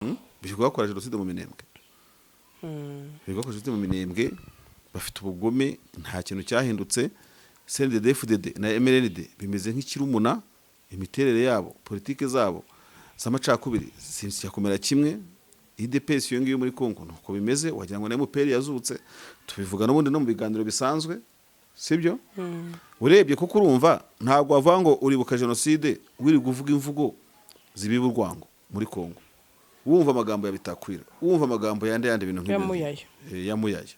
Birirwa bakora jenoside mu Minembwe, birirwa bakora jenoside mu Minembwe, bafite ubugome, nta kintu cyahindutse. CNDD-FDD na MRND bimeze nk'ikirumuna. Imiterere yabo, politike zabo z'amacakubiri zicyakomera kimwe. UDPS iyo ngiyo muri Congo nuko bimeze, wagira ngo na MPR yazutse. Tubivuga n'ubundi no mu biganiro bisanzwe, sibyo? Urebye kuko urumva ntabwo wavuga ngo uribuka jenoside wirirwa uvuga imvugo zibiba urwango muri Congo, wumva amagambo ya Bitakwira, wumva amagambo yandi yandi, ibintu nk'ibyo. Ya Muyaya. Ya Muyaya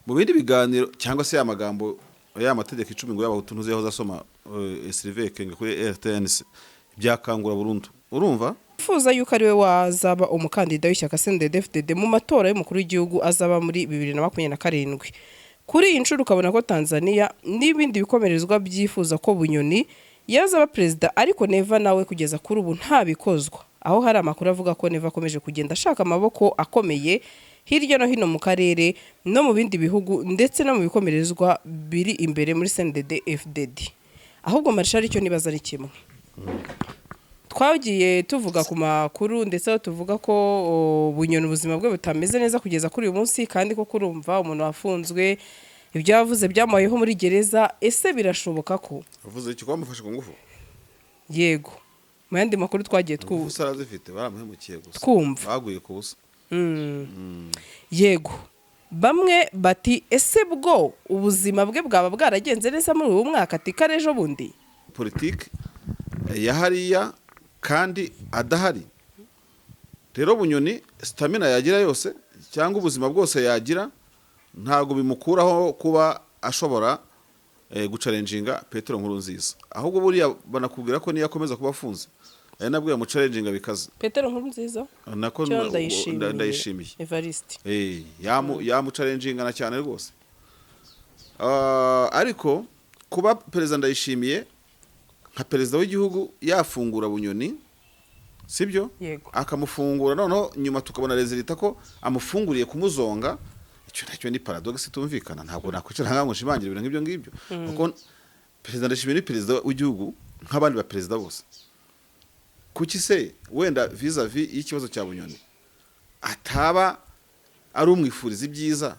mu bindi biganiro, cyangwa se ya magambo ya mategeko 10 ngo y'Abahutu ntuzi yahoze asoma Sylvain ngo kuri RTNC byakangura burundu, urumva. Yifuza yuko ari we wazaba umukandida w'ishyaka CNDD-FDD mu matora y'umukuru w'igihugu azaba muri 2027. Kuri iyi nshuro ukabona ko Tanzania n'ibindi bikomerezwa byifuza ko Bunyoni yazaba perezida, ariko Neva nawe kugeza kuri ubu ntabikozwa, aho hari amakuru avuga ko Neva akomeje kugenda ashaka amaboko akomeye hirya no hino mu karere no mu bindi bihugu, ndetse no mu bikomerezwa biri imbere muri CNDD-FDD. Ahubwo Marshal, icyo nibaza ari kimwe. Twagiye tuvuga ku makuru, ndetse aho tuvuga ko Bunyoni ubuzima bwe butameze neza kugeza kuri uyu munsi, kandi ko kurumva umuntu wafunzwe, ibyo yavuze byamubayeho muri gereza, ese birashoboka ko Avuze iki? Ko bamufashe ku ngufu? Yego, mu yandi makuru twagiye Ingufu arazifite, baramuhemukiye gusa. Twumva. Baguye ku busa. Yego, bamwe bati: "Ese bwo ubuzima bwe bwaba bwaragenze neza muri uyu mwaka?" Ati kare ejo bundi. Politike ya hariya kandi adahari rero, Bunyoni stamina yagira yose cyangwa ubuzima bwose yagira, ntabwo bimukuraho kuba ashobora guchallenginga Petero Nkurunziza. Ahubwo buriya banakubwira ko niyo akomeza kuba afunze, ari nabwo yamuchallenginga bikaze. Petero Nkurunziza? Nako. Cyo Ndayishimiye. Ndayishimiye. Evariste. Yamuchallenginga cyane rwose. Ariko kuba Perezida Ndayishimiye nka perezida w'igihugu yafungura Bunyoni, sibyo? Yego. Akamufungura, noneho nyuma tukabona résultat ko amufunguriye kumuzonga, icyo nacyo ni paradoxe itumvikana. Ntabwo nakwicara ngaho ngo nshimangire ibintu nk'ibyo ngibyo, kuko Perezida Ndayishimiye ni perezida w'igihugu nk'abandi ba perezida bose. Kuki se wenda vis-à-vis y'ikibazo cya Bunyoni ataba ari umwifuriza ibyiza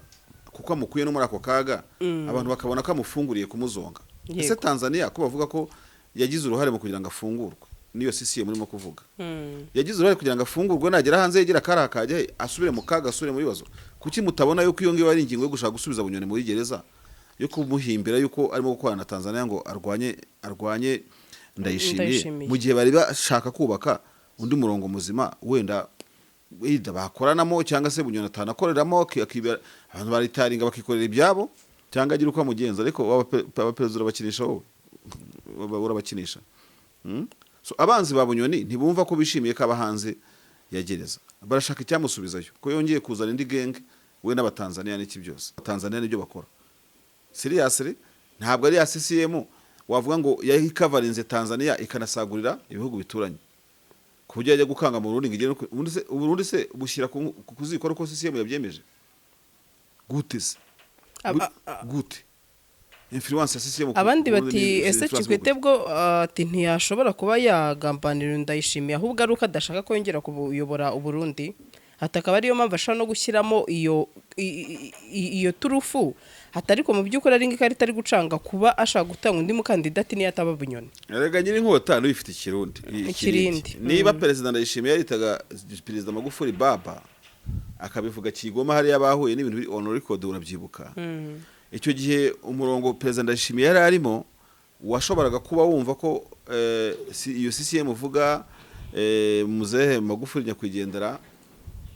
kuko amukuye no muri ako kaga, abantu bakabona ko amufunguriye kumuzonga? Ese Tanzania ko bavuga ko yagize uruhare mu kugira ngo afungurwe, niyo CCM urimo kuvuga, yagize uruhare kugira ngo afungurwe, nagera hanze yigira akari kajya he, asubire mu kaga, asubire mu bibazo, kuki mutabona yuko iyo ngiyo ari ingingo yo gushaka gusubiza Bunyoni muri gereza, yo kumuhimbira yuko arimo gukorana na Tanzania ngo arwanye Ndayishimiye, Ndayishimiye. mu gihe bari bashaka kubaka undi murongo muzima wenda wenda bakoranamo, cyangwa se Bunyoni atanakoreramo, abantu baritaringa bakikorera ibyabo, cyangwa agira uko amugenza? Ariko abaperezida urabakinisha, wowe urabakinisha. So, abanzi ba Bunyoni ntibumva ko bishimiye ko aba hanze ya gereza, barashaka icyamusubizayo, ko yongeye kuzana indi genge we n'Abatanzaniya n'iki byose. Tanzania nibyo bakora seriously, ntabwo ari ya CCM wavuga ngo yayikavarinze Tanzania ikanasagurira ibihugu bituranye, ku buryo yajya gukanga mu Burundi ngo igere no Uburundi se bushyira ku ziko uko CCM yabyemeje gute se? Gute influence ya CCM Abandi Burundi bati: ni "Ese influence Kikwete gute?" bwo ati ntiyashobora kuba yagambanira Ndayishimiye, ahubwo ari uko adashaka ko yongera kuyobora Uburundi?" Ati akaba ariyo mpamvu ashobora no gushyiramo iyo turufu. Ati ariko mu by'ukuri ari nk'ikarita ari gucanga kuba ashaka gutanga undi mukandida, ati niyo ataba Bunyoni. Erega nyiri inkota n'uyifite ikirundi. Ikirindi. Niba Perezida Ndayishimiye yaritaga Perezida Magufuli baba, akabivuga Kigoma hariya bahuye n'ibintu biri on record, urabyibuka, icyo gihe umurongo Perezida Ndayishimiye yari arimo washoboraga kuba wumva ko iyo CCM uvuga, muzehe Magufuli nyakwigendera,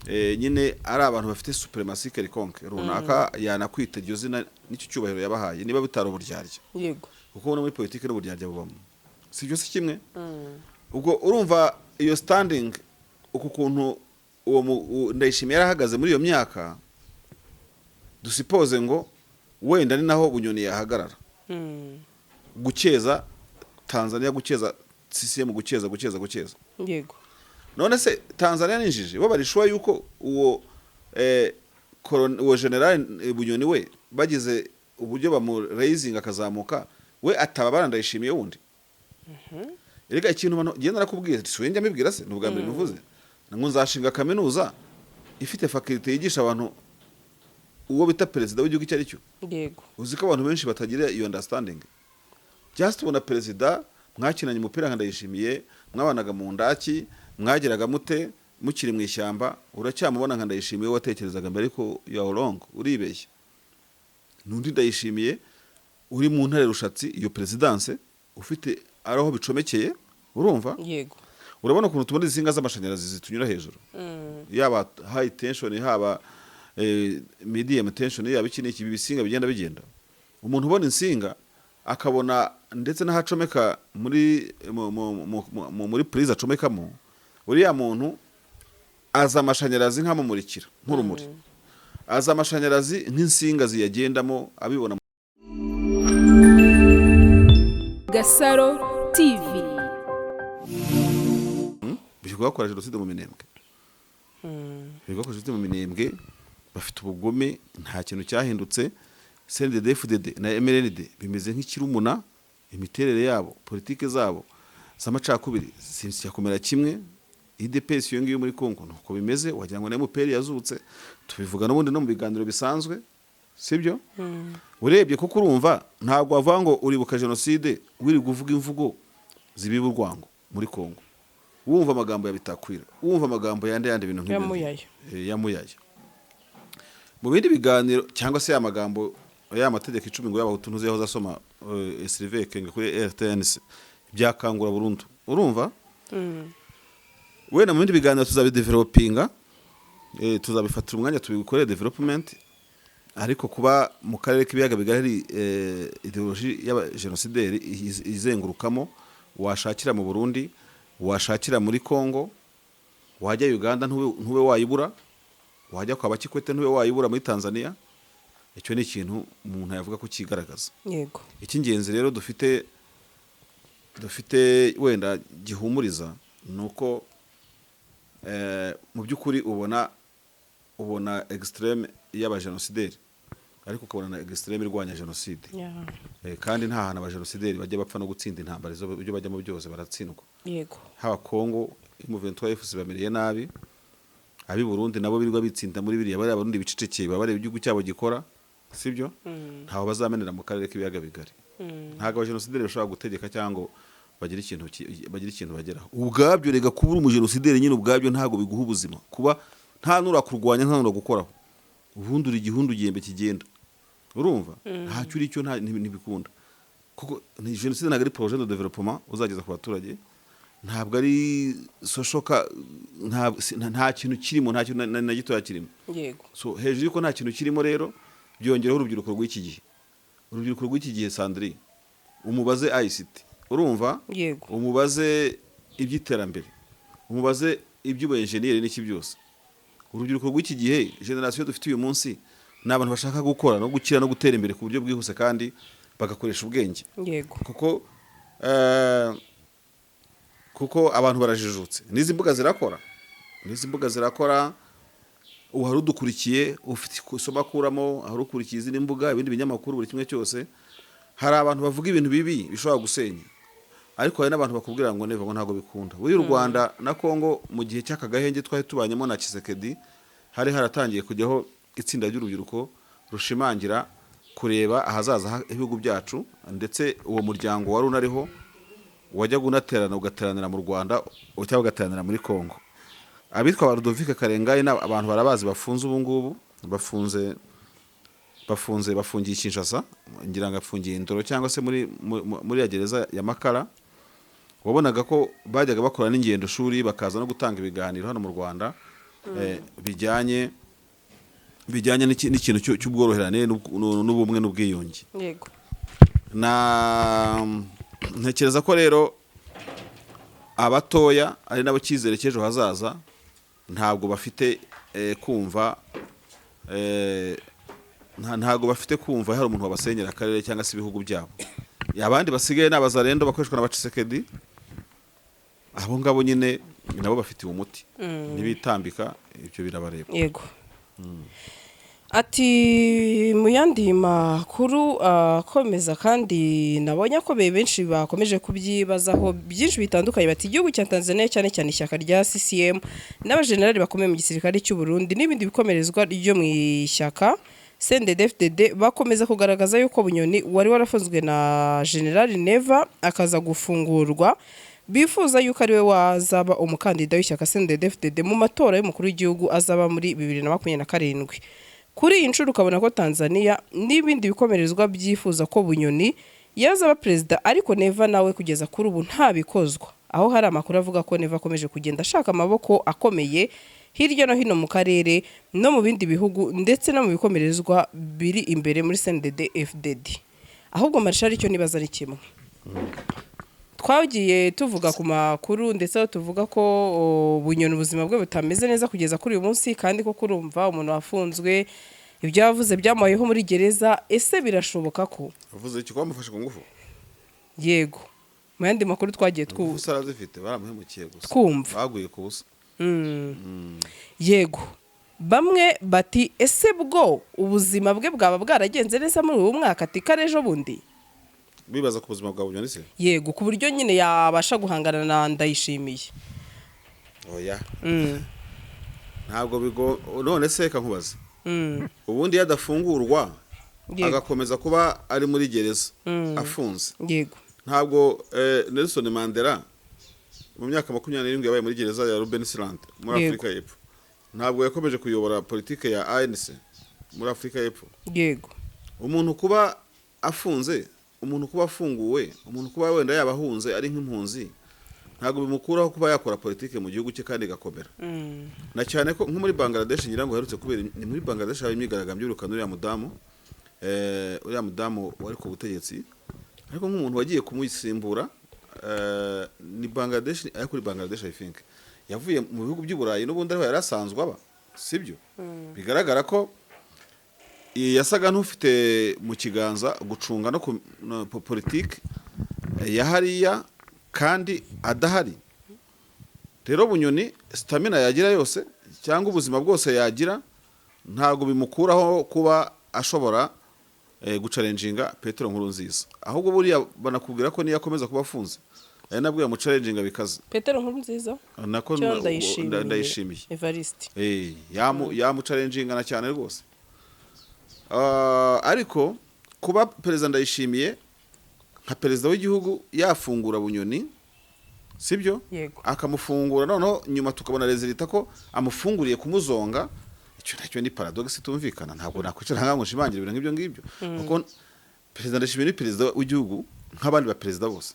nyine ari abantu bafite suprématie quelconque runaka, yanakwita iryo zina n'icyo cyubahiro yabahaye, niba bitari uburyarya, kuko no muri politiki n'uburyarya bubamo, si byo? Si kimwe? Ubwo urumva iyo standing, uku kuntu uwo Ndayishimiye yarahagaze muri iyo myaka, dusuppose ngo wenda ni naho Bunyoni yahagarara gukeza Tanzania, gukeza CCM, gukeza, gukeza, gukeza. None se Tanzania ninjije bo bari sure yuko uwo uwo general Bunyoni we bagize uburyo bamurayizinga akazamuka, we ataba Ndayishimiye wundi? Erega ikintu bano ngenda narakubwiye, si njya mbibwira se, ni ubwa mbere bivuze. Ngo nzashinga kaminuza ifite faculté yigisha abantu uwo bita perezida w'igihugu icyo ari cyo. Uzi ko abantu benshi batagira iyo understanding. Just ubona perezida mwakinanye umupira nka Ndayishimiye, mwabanaga mu ndaki, mwageraga mute mukiri mu ishyamba, uracyamubona nka Ndayishimiye watekerezaga mbere, ariko you are wrong, uribeshya. N'undi Ndayishimiye uri mu ntare rushatsi, iyo présidence ufite ari aho bicomekeye, urumva? Yego. Urabona ukuntu tubona insinga z'amashanyarazi zitunyura hejuru, yaba high tension, haba medium tension, yaba iki n'iki, ibi bisinga bigenda. Umuntu ubona insinga akabona ndetse n'ahacomeka muri mu, mu, mu, mu, muri prise acomekamo, uriya muntu aza amashanyarazi nk'amumurikira nk'urumuri, aza amashanyarazi nk'insinga ziyagendamo abibona. Gasaro TV. Birirwa bakora jenoside mu Minembwe, birirwa bakora jenoside mu Minembwe, bafite ubugome, nta kintu cyahindutse. CNDD-FDD na MRND bimeze nk'ikirumuna, imiterere yabo, politike zabo z'amacakubiri zirakomera kimwe. UDPS iyo ngiyo muri Congo nuko bimeze, wagira ngo na MPR yazutse. Tubivuga n'ubundi no mu biganiro bisanzwe, sibyo? Urebye kuko urumva ntabwo wavuga ngo uribuka jenoside wirirwa uvuga imvugo zibiba urwango muri Congo, wumva amagambo ya Bitakwira, wumva amagambo yandi yandi, ibintu nk'ibyo. Ya Muyaya. Ya Muyaya mu bindi biganiro, cyangwa se ya magambo ya mategeko 10 ngo y'Abahutu ntuzi yahoze asoma Sylvain Ekenge kuri RTNC, byakangura burundu, urumva? Wenda mu bindi biganiro tuzabidevelopinga, tuzabifatira umwanya tubikorere development. Ariko kuba mu karere k'Ibiyaga Bigari hari idéologie y'abajenosideri izengurukamo, washakira mu Burundi, washakira muri Congo, wajya Uganda ntube wayibura, wajya kwa Bakikwete ntube wayibura muri Tanzania, icyo ni ikintu umuntu yavuga ko kigaragaza. Icy'ingenzi rero dufite wenda gihumuriza ni uko mu by'ukuri ubona extrême y'abajenosideri, ariko ukabona na extrême irwanya jenoside. Kandi nta hantu abajenosideri bajya bapfa no gutsinda intambara, ibyo bajyamo byose baratsindwa. Haba Congo, M23 FC bamereye nabi, ab'i Burundi nabo birirwa bitsinda muri biriya, bariya Barundi bicecekeye baba bareba igihugu cyabo gikora, sibyo? Ntaho bazamenera mu karere k'Ibiyaga Bigari. Ntabwo abajenosideri bashobora gutegeka cyangwa ngo bagire ikintu bageraho. Ubwabyo rega kuba uri umujenosideri nyine ubwabyo ntabwo biguha ubuzima, kuba nta nurakurwanya, nta nuragukoraho, ubundi uri igihundu igihembe kigenda, urumva? Ntacyo uri cyo, ntibikunda, kuko ni jenoside ntabwo ari projet de développement uzageza ku baturage, ntabwo ari soshoka, nta kintu kirimo, nta kintu na gitoya kirimo. So hejuru y'uko nta kintu kirimo rero, byongeraho urubyiruko rw'iki gihe. Urubyiruko rw'iki gihe, Sandrine, umubaze ICT, urumva? Yego. Umubaze iby'iterambere, umubaze iby'ubuenjeniyeri n'iki byose. Urubyiruko rw'iki gihe, génération dufite uyu munsi, ni abantu bashaka gukora no gukira no gutera imbere ku buryo bwihuse kandi bagakoresha ubwenge, kuko abantu barajijutse, n'izi mbuga zirakora, n'izi mbuga zirakora. Ubu hari udukurikiye ufite isomo akuramo, hari ukurikiye izindi mbuga, ibindi binyamakuru, buri kimwe cyose. Hari abantu bavuga ibintu bibi bishobora gusenya, ariko hari n'abantu bakubwira ngo never, ngo ntabwo bikunda. Buriya u Rwanda na Congo mu gihe cy'aka gahenge twari tubanyemo na Tshisekedi, hari haratangiye kujyaho itsinda ry'urubyiruko rushimangira kureba ahazaza h'ibihugu byacu, ndetse uwo muryango wari unariho wajyaga unaterana, ugateranira mu Rwanda cyangwa ugateranira muri Congo. Abitwa ba Ludovic Karengayi ni abantu barabazi, bafunze ubu ngubu, bafunze bafungiye i Kinshasa, ngira ngo afungiye Indoro cyangwa se muri ya gereza ya Makara. Wabonaga ko bajyaga bakora n'ingendo shuri, bakaza no gutanga ibiganiro hano mu Rwanda bijyanye n'ikintu cy'ubworoherane n'ubumwe n'ubwiyunge. Na ntekereza ko rero abatoya ari nabo cyizere cy'ejo hazaza, ntabwo bafite kumva ntabwo bafite kumva hari umuntu wabasenyera akarere cyangwa se ibihugu byabo. Abandi basigaye ni abazarendo bakoreshwa na Bacisekedi, abo ngabo nyine nabo bafitiwe umuti, ntibitambika, ibyo birabareba. Yego. Ati mu yandi makuru akomeza kandi nabonye akomeye, benshi bakomeje kubyibazaho byinshi bitandukanye, bati igihugu cya Tanzania, cyane cyane ishyaka rya CCM n'abajenerali bakomeye mu gisirikare cy'u Burundi n'ibindi bikomerezwa ryo mu ishyaka CNDD-FDD, bakomeza kugaragaza yuko Bunyoni wari warafunzwe na General Neva akaza gufungurwa, bifuza yuko ariwe wazaba umukandida w'ishyaka CNDD-FDD mu matora y'umukuru w'igihugu azaba muri 2027. Kuri iyi nshuro ukabona ko Tanzania n'ibindi bikomerezwa byifuza ko Bunyoni yazaba perezida, ariko Neva nawe kugeza kuri ubu ntabikozwa, aho hari amakuru avuga ko Neva akomeje kugenda ashaka amaboko akomeye hirya no hino mu karere no mu bindi bihugu, ndetse no mu bikomerezwa biri imbere muri CNDD FDD. Ahubwo Marshal, icyo nibaza ari kimwe. Twagiye tuvuga ku makuru, ndetse aho tuvuga ko Bunyoni ubuzima bwe butameze neza kugeza kuri uyu munsi, kandi ko kurumva umuntu wafunzwe, ibyo yavuze byamubayeho muri gereza, ese birashoboka ko Uvuze iki? Ko bamufashe ku ngufu? Yego, mu yandi makuru twagiye Ingufu arazifite, baramuhemukiye gusa. Twumva. Baguye ku busa. Yego, bamwe bati ese bwo ubuzima bwe bwaba bwaragenze neza muri uyu mwaka, ati kare ejo bundi? Bibaza ku buzima bwa Bunyoni se? Yego, ku buryo nyine yabasha guhangana na Ndayishimiye. Oya, ntabwo bigo. None se reka nkubaze, ubundi iyo adafungurwa agakomeza kuba ari muri gereza afunze, ntabwo Nelson Mandela mu myaka 27 yabaye muri gereza ya Robben Island muri Afurika y'Epfo, ntabwo yakomeje kuyobora politike ya ANC muri Afurika y'Epfo? Yego. Umuntu kuba afunze, umuntu kuba afunguwe, umuntu kuba wenda yaba ahunze ari nk'impunzi, ntabwo bimukuraho kuba yakora politike mu gihugu cye kandi igakomera, na cyane ko nko muri Bangladesh, ngira ngo herutse kubera, ni muri Bangladesh habaye imyigaragambyo yirukana uriya mudamu wari ku butegetsi, ariko nk'umuntu wagiye kumusimbura, ni Bangladesh, ariko kuri Bangladesh I think yavuye mu bihugu by'i Burayi n'ubundi ariho yari asanzwe aba, sibyo? Bigaragara ko yasaga n'ufite mu kiganza gucunga no politike ya hariya kandi adahari. Rero Bunyoni, stamina yagira yose cyangwa ubuzima bwose yagira, ntabwo bimukuraho kuba ashobora guchallenginga Petero Nkurunziza. Ahubwo buriya banakubwira ko niyo akomeza kuba afunze, ari nabwo yamuchallenginga bikaze. Petero Nkurunziza? Nako Cyo Ndayishimiye. Ndayishimiye. Evariste. Yamuchallenginga cyane rwose. Ariko kuba Perezida Ndayishimiye nka perezida w'igihugu yafungura Bunyoni, sibyo? Yego. Akamufungura, noneho nyuma tukabona résultat ko amufunguriye kumuzonga, icyo nacyo ni paradoxe itumvikana. Ntabwo nakwicara ngaho ngo nshimangire ibintu nk'ibyo ngibyo, kuko Perezida Ndayishimiye ni perezida w'igihugu nk'abandi ba perezida bose.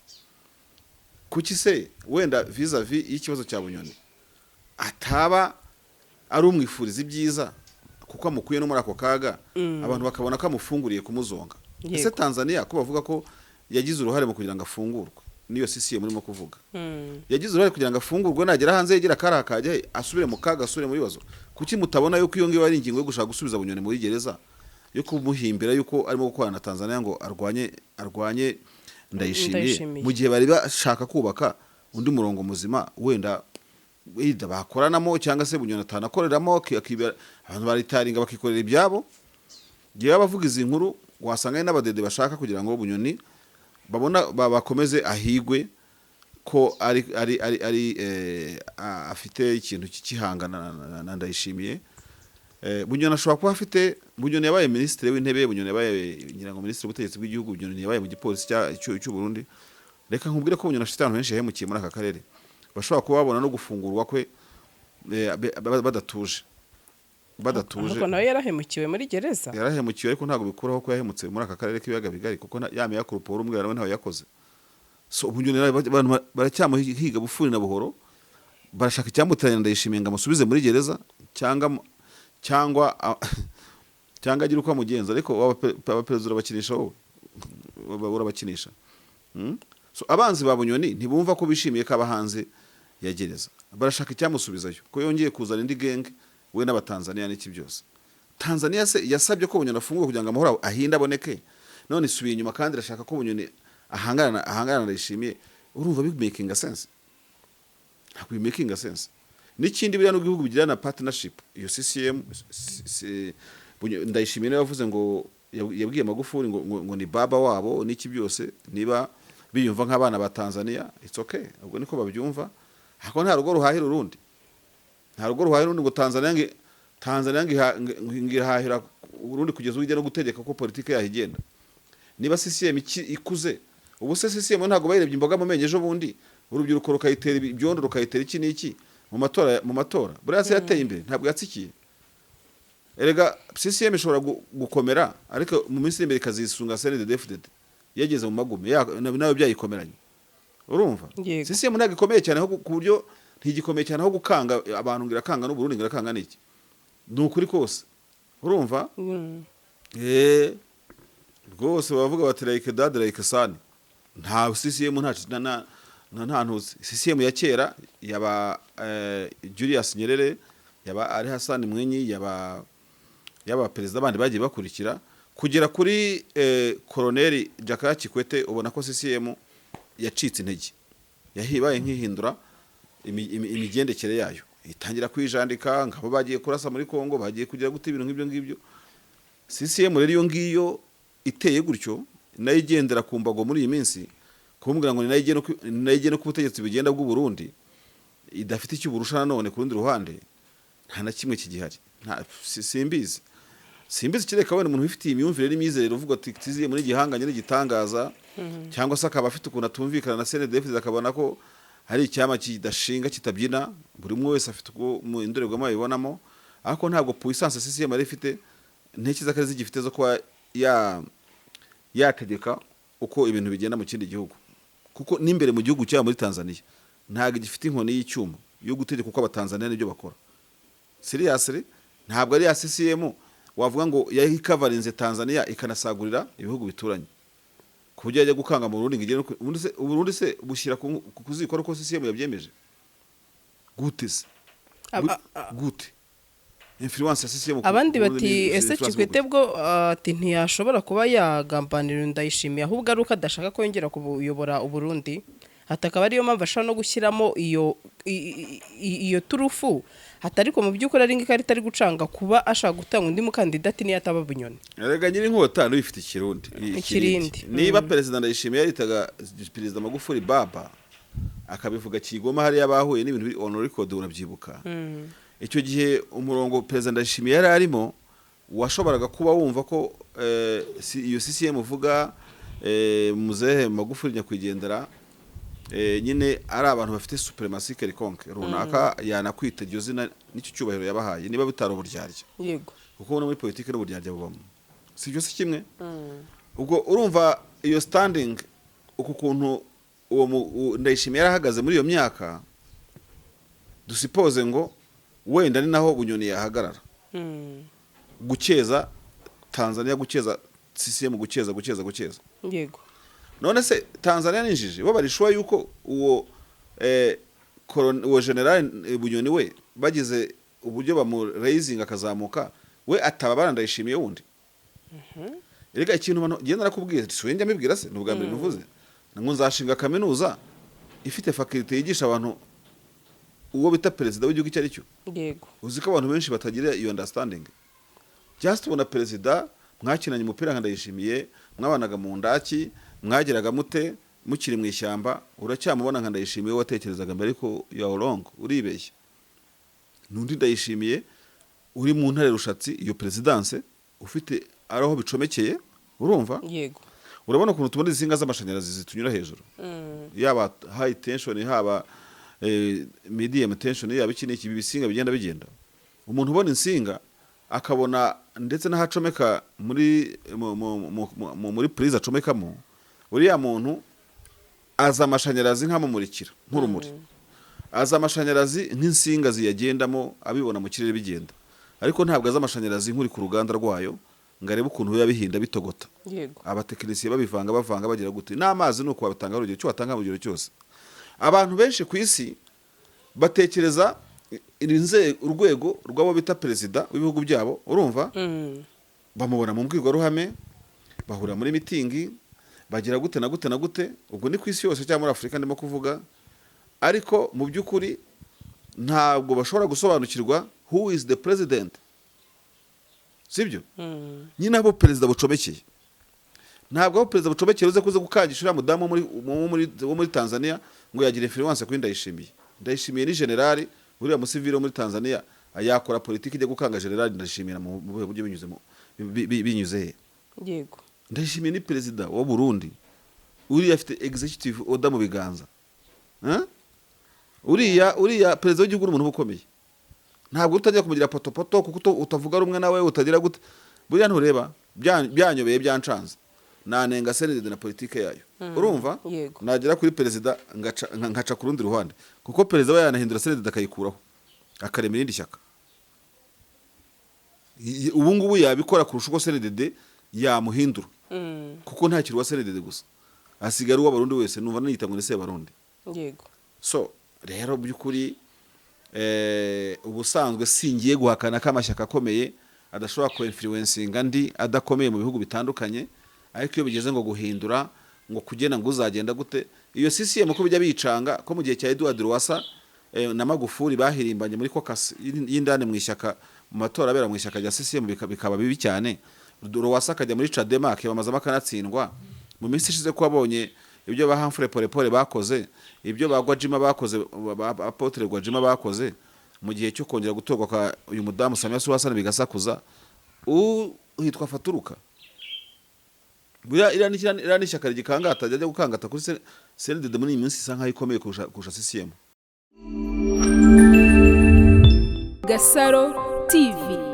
Kuki se wenda vis-à-vis y'ikibazo cya Bunyoni ataba ari umwifuriza ibyiza kuko amukuye no muri ako kaga, abantu bakabona ko amufunguriye kumuzonga? Ese Tanzania ko bavuga ko yagize uruhare mu kugira ngo afungurwe, niyo CCM murimo kuvuga, yagize uruhare kugira ngo afungurwe, nagera hanze yegira akari akajya he, asubire mu kaga, asubire mu bibazo, kuki mutabona yuko iyo ngiyo ari ingingo yo gushaka gusubiza Bunyoni muri gereza, yo kumuhimbira yuko arimo gukorana na Tanzania ngo arwanye Ndayishimiye, Ndayishimiye. mu gihe bari bashaka kubaka undi murongo muzima wenda wenda bakoranamo, cyangwa se Bunyoni atanakoreramo, akibera abantu baritaringa bakikorera ibyabo? Ngewe abavuga izi nkuru wasanga ari n'abadede bashaka kugira ngo Bunyoni babona bakomeze ahigwe ko ari afite ikintu cy'ihangana na Ndayishimiye. Bunyoni ashobora kuba afite, Bunyoni yabaye minisitiri w'intebe, Bunyoni yabaye ngira ngo minisitiri w'ubutegetsi bw'igihugu, Bunyoni yabaye mu gipolisi cy'u Burundi. Reka nkubwire ko Bunyoni afite ahantu henshi yahemukiye muri aka karere, bashobora kuba babona no gufungurwa kwe badatuje, badatuje. Ariko nawe yarahemukiwe muri gereza. Yarahemukiwe, ariko ntabwo bikuraho ko yahemutse muri aka karere k'ibiyaga bigari, kuko ya mea culpa umwe nawe ntawe yakoze. So Bunyoni rero abantu baracyamuhiga bufuni na buhoro, barashaka icyamuteranya Ndayishimiye ngo amusubize muri gereza cyangwa agire uko amugenza. Ariko abaperezida urabakinisha, wowe urabakinisha. So abanzi ba Bunyoni ntibumva ko bishimiye ko aba hanze ya gereza, barashaka icyamusubizayo ko yongeye kuzana indi genge we n'Abatanzaniya n'iki byose. Tanzania se yasabye ko Bunyoni afungurwa kugira ngo amahoro ahinde aboneke, none isubiye inyuma kandi irashaka ko Bunyoni ahangana na Ndayishimiye. Urumva bimakinga sense? Ntabwo bimakinga sense. N'ikindi, buriya nubwo ibihugu bigirana partnership, iyo CCM Ndayishimiye niwe yavuze ngo yabwiye Magufuli ngo ni baba wabo n'iki byose. Niba biyumva nk'abana ba Tanzania, it's okay, ubwo niko babyumva. Ariko nta rugo ruhahira urundi, nta rugo ruhahira urundi ngo Tanzania ngo irahahira urundi kugeza ubwo ijya no gutegeka ko politiki yaho igenda. Niba CCM ikuze ubu se, CCM ntabwo bayirebye imboga mu menyo ejo bundi, urubyiruko rukayitera ibyondo, rukayitera iki n'iki mu matora? Buriya se yateye imbere? Ntabwo yatsikiye. Erega CCM ishobora gukomera, ariko mu minsi iri imbere ikazisunga CNDD-FDD yageze mu magume nawe byayikomeranye, urumva? Yego. CCM ntabwo ikomeye cyane aho ku buryo ntigikomeye cyane aho gukanga abantu ngo irakanga n'Uburundi, ngo irakanga n'iki. Ni ukuri kose, urumva? Rwose bavuga bati "like dad, like son". Nta CCM, nta ntuzi CCM ya kera yaba Julius Nyerere, yaba ari Hassan Mwinyi, yaba perezida bandi bagiye bakurikira kugera kuri Colonel Jakaya Kikwete, ubona ko CCM yacitse intege, yahibaye nk'ihindura imigendekere yayo, itangira kwijandika ngabo bagiye kurasa muri Kongo, bagiye kugira gute, ibintu nk'ibyo ngibyo. CCM rero iyo ngiyo iteye gutyo, nayo igendera ku mbago muri iyi minsi, kumbwira ngo ni nayo igena uko ubutegetsi bugenda bw'u Burundi, idafite icyo burusha nanone ku rundi ruhande, nta na kimwe kigihari. Simbizi, simbizi, kereka wenda umuntu wifitiye imyumvire n'imyizerere uvuga ati tiziye muri gihanganye n'igitangaza, cyangwa se akaba afite ukuntu atumvikana na CNDD-FDD, akabona ko hari icyama kidashinga kitabyina. Buri umwe wese afite uko mu indorerwamo yabibonamo, ariko ntabwo puissance CCM yari ifite, ntekereza ko ari zigifite zo kuba yategeka uko ibintu bigenda mu kindi gihugu, kuko n'imbere mu gihugu cyabo muri Tanzania ntabwo gifite inkoni y'icyuma yo gutegeka uko Abatanzania n'ibyo bakora. Seriously, ntabwo ari ya CCM wavuga ngo yayikavarinze Tanzania ikanasagurira ibihugu bituranye ku buryo yajya gukanga mu Burundi ngo igere no Uburundi se bushyira ku ziko uko CCM yabyemeje gute se? Gute influence ya CCM Abandi ku Burundi bati ni ese influence Kikwete gute? bwo ati ntiyashobora kuba yagambanira Ndayishimiye, ahubwo ari uko adashaka ko yongera kuyobora Uburundi, ati akaba ariyo mpamvu ashobora no gushyiramo iyo turufu, ati ariko mu by'ukuri ari nk'ikarita ari gucanga kuba ashaka gutanga undi mukandida, ati niyo ataba Bunyoni. Erega nyiri inkota n'uyifite ikirundi. Ikirindi. Niba Perezida Ndayishimiye yaritaga Perezida Magufuli baba, akabivuga Kigoma hariya bahuye n'ibintu biri on record, urabyibuka, icyo gihe umurongo Perezida Ndayishimiye yari arimo washoboraga kuba wumva ko iyo CCM uvuga, muzehe Magufuli nyakwigendera, nyine ari abantu bafite suprématie quelconque runaka, yanakwita iryo zina n'icyo cyubahiro yabahaye, niba bitari uburyarya, kuko no muri politiki n'uburyarya bubamo, si byo? Si kimwe? Ubwo urumva iyo standing, uku kuntu uwo Ndayishimiye yarahagaze muri iyo myaka, dusipoze ngo wenda ni naho Bunyoni yahagarara gukeza Tanzania, gukeza CCM, gukeza, gukeza, gukeza. None se Tanzania ninjije bo barishuwa yuko uwo uwo general Bunyoni we bagize uburyo bamu akazamuka, we ataba Ndayishimiye wundi? Erega ikintu bano genda narakubwiye, si njya mbibwira se, ni ubwa mbere bivuze ngo nzashinga kaminuza ifite faculté yigisha abantu uwo bita perezida w'igihugu icyo ari cyo. Uzi ko abantu benshi batagira iyo understanding? Just ubona perezida mwakinanye umupira nka Ndayishimiye, mwabanaga mu ndaki, mwageraga mute mukiri mu ishyamba, uracyamubona nka Ndayishimiye watekerezaga mbere, ariko you are wrong, uribeshya. N'undi Ndayishimiye uri mu ntare rushatsi, iyo perezidanse ufite ari aho bicomekeye, urumva? Yego. Urabona ukuntu tubona insinga z'amashanyarazi zitunyura hejuru, yaba high tension, haba medium tension, yaba iki n'iki, ibi bisinga bigenda bigenda. Umuntu ubona insinga akabona ndetse n'ahacomeka muri muri prise acomekamo, uriya muntu aza amashanyarazi nk'amumurikira nk'urumuri, aza amashanyarazi nk'insinga ziyagendamo, abibona mu kirere bigenda, ariko ntabwo azi amashanyarazi nk'uri ku ruganda rwayo ngo arebe ukuntu biba bihinda bitogota, abatekinisiye babivanga bavanga bagira gute. N'amazi ni uko wabatanga urugero, icyo watanga urugero cyose. Abantu benshi ku isi batekereza urwego rw'abo bita perezida w'ibihugu byabo, urumva? Bamubona mu mbwirwaruhame, bahurira muri mitingi, bagira gute na gute na gute. Ubwo ni ku isi yose cyangwa muri Afurika ndimo kuvuga, ariko mu by'ukuri ntabwo bashobora gusobanukirwa who is the president. Sibyo nyine? Abo perezida bucomekeye, ntabwo abo perezida bucomekeye uze kuza gukangisha uriya mudamu wo muri Tanzania ngo yagira influence kuri Ndayishimiye. Ndayishimiye ni generali, uriya musivile wo muri Tanzania yakora politiki ijya gukanga generali Ndayishimiye mu buhe buryo, binyuze mu binyuze he? Ndayishimiye ni perezida wa Burundi, uriya afite executive order mu biganza. Hein? Uriya perezida w'igihugu ni umuntu uba ukomeye, ntabwo utajya kumugira potopoto kuko utavuga rumwe nawe, utagira gute. Buriya ntureba byanyobeye, byancanze, nanenga CNDD na politike yayo, urumva? Yego. Nagera kuri perezida ngaca ku rundi ruhande, kuko perezida we yanahindura CNDD akayikuraho, akarema irindi shyaka. Ubu ngubu yabikora kurusha uko CNDD yamuhindura, kuko ntakiri uwa CNDD gusa, asigara uw'Abarundi wese. Numva niyita ngo ni Sebarundi. So rero by'ukuri, ubusanzwe singiye guhakana ko amashyaka akomeye adashobora ku-influencinga andi adakomeye mu bihugu bitandukanye, ariko iyo bigeze ngo guhindura, ngo kugena ngo uzagenda gute, iyo CCM ko bijya bicanga, ko mu gihe cya Edward Lowassa na Magufuli bahirimbanye muri caucus y'indani mu ishyaka, mu matora abera mu ishyaka rya CCM, bikaba bibi cyane, Lowassa akajya muri Chadema akiyamamazamo akanatsindwa. Mu minsi ishize ko wabonye ibyo ba Humphrey Polepole bakoze, ibyo ba Gwajima bakoze, ba Apotre Gwajima bakoze mu gihe cyo kongera gutorwa kwa uyu mudamu Samia Suluhu Hassan, bigasakuza uhitwa Faturuka. Buriya iriya ni ishyaka rigikangata, rijya gukangata kuri CNDD. Muri iyi minsi isa nkaho ikomeye kurusha CCM. Gasaro TV.